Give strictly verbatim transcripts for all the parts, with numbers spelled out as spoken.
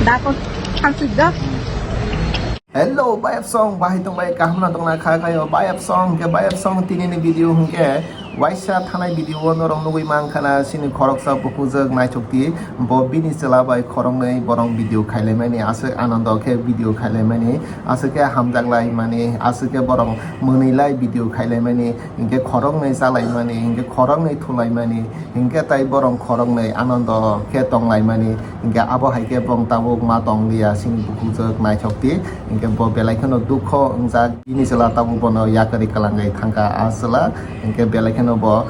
Dako thang sujak. Hello, bayap song, bahai tong bai, kaham na tong na kha khayo, bayap song, ke bayap song, tini ni video hingke, waisa thanai video o norok nugui mang khana, sini khoroksa bukujak naithok ti, bo bini chwla bai khoroknwi borok video khailai mani, aswk anando khe video khailai mani, aswk khe hamjak lai mani, aswk khe borok mwnwi lai video khailai mani, hingke khoroknwi chalai mani, hingke khoroknwi thulai mani, hingke tai borok khoroknwi anando khe tong lai mani, hingke abo hai khe bong tabuk ma tong liya, sini bukujak naithok ti, hingke bo belai kheno dukho wngjak. Bini chwla tabuk bono yakarwi kwlangwi thangkha a chwla, hinkhe belai kheno bo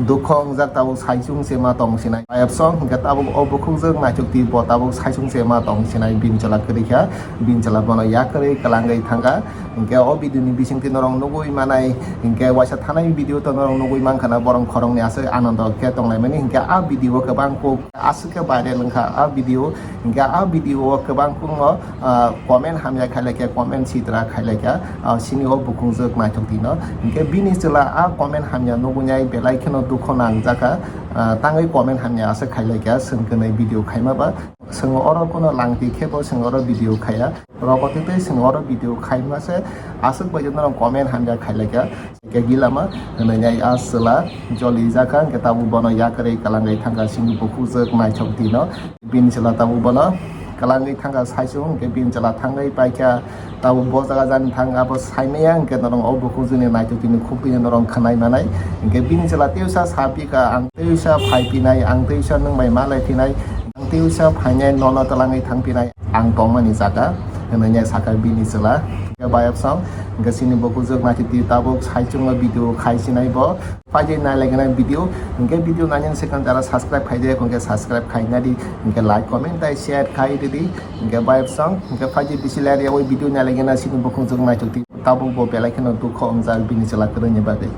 dukho wngjak, tabuk saichung se ma tong sinai. Bayap song hinkhe tabuk o bukhukjak naithok ti bo tabuk saichung se ma tong sinai, bini chwla kwrwi kha, bini chwla bono yakarwi kwlangwi thangkha. Hinkhe o video ni bisingtwi norok nugui manai, hinkhe waisa thanai video to norok nugui mankha na, borok khoroknwi aswk anando khe tonglaimani, hinkhe a video o kwbang kuk aswk khe viral wngkha a video, hinkhe a video o kwbang kukno ah, comment hamya khailai kha, comment sitra khailai kha, ah, sini o bukhungjwk naithok tino. Hinkhe bini chwla a comment hamya nugui nai belai kheno dukho nangjakha, ah, tangwi comment hamya aswk khailai kha, chwng kwnwi video khaima ba. Chwng oro kono langti khe bo chwng oro video khaiya. Rogo twi twi chwng oro video khaima se aswk bai norok comment hamya khailai kha. Hinkhe gilama hwnwi nai a chwla joli jakha, hinkhe tabuk bono yakarwi kwlangwi thangkha sini bukhukjwk naithok tino. Bini chwla tabuk bono kwlangwi thangkha saichung, hinkhe bini chwla thangwi paikha, tabuk bo jaga jani thang abo saimaya, hinkhe norok o bukhukjwkni naithok tini khuk tini norok khwnai manai. Hinkhe bini chwla tewsa sapikha, ang tewsa phai phinai, ang tewsa nwng bai malai phinai, ang tewsa phainai nono twlangwi thang phinai, ang tongmani jaga hwnwi sakha bini chwla. Hinkhe bayap song, hinkhe sini bukhukjwk naithok tini tabuk saichungo video khai sinai bo. Paijak nai lagi na video, hinkhe video nai nang second jara subscribe khai jaya, hinkhe subscribe khai na di, hinkhe like, comment, tai share khai di di, hinkhe bayap song, hinkhe paijak bisi lari yawi video nai lagi na sini bukhung jwk nai chuk di, tabuk bo belai kheno dukho wngjak bini chwla kwrwini bagwi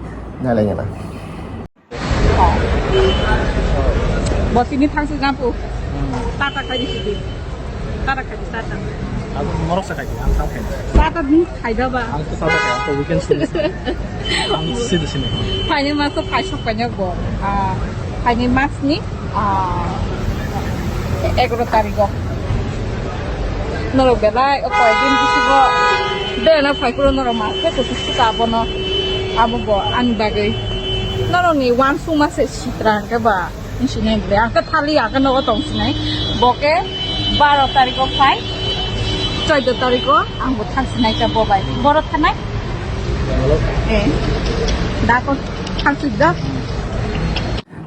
nai lagi na. Bo tini thang se japu, tata khai di sidi. Tata khai di, tata. Aku morok sa khai di, ang thang khai di. Tata ni khai da ba? Ang to tata khai, ang to weekend sini. Ang sini sini. Phaini mas to phai sok panya go. Ah, phaini mas ni, ah, egaro tariko. Norok belai o koi din bisi go. Bela phai kuro norok mas to kusu suka bono. Abo bo ani bagwi. Norok ni wan suma se sitra ke ba. Wng sinai ble, ang khe thali, ang khe nogo tong sinai. Bo khe baro tariko phai, choido tariko ang bo thang sinai kha bo bai. Boro thanai? Eh. Da ko thang sui da.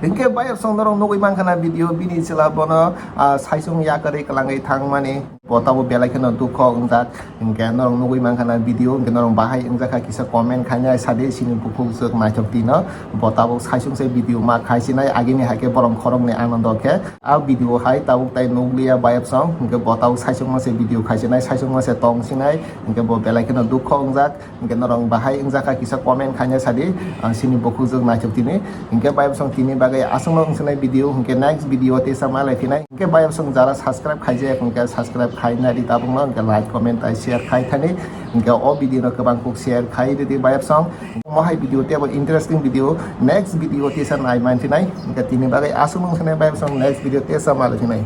Hinkhe bayap song norok nugui mankha na video bini chwla bono, ah, saichung yakarwi kwlangwi thangmani. Bo tabuk belai kheno dukho wngjak. Hinkhe norok nugui mankha na video, hinkhe norok bahai wngjakha kisa comment khainai sadi sini bukhuk jwk naithok tino. Bo tabuk saichung se video ma khaisinai, agini hai khe borok khoroknwi anando khe. A video hai tabuk tai nukliya bayap song, hinkhe bo tabuk saichung ma se video khaisinai, saichung ma se tong sinai, hinkhe bo belai kheno dukho wngjak. Hinkhe norok bahai wngjakha kisa comment khainai sadi, ah, sini bukhuk jwk naithok tini. Hinkhe bayap song tini bagwi aswkno wngsinai video, hinkhe next video tesa malai phinai. Hinkhe bayap song jara subscribe khaijak, hinkhe subscribe khainai di tabukno, hinkhe like, comment, tai share khai thani. Hinkhe o video no kwbang kuk share khai ridi bayap song. Mohai video tebo interesting video, next video tesa nai manphinai. Hinkhe tini bagwi aswkno wngsinai bayap song, next video tesa malai phinai.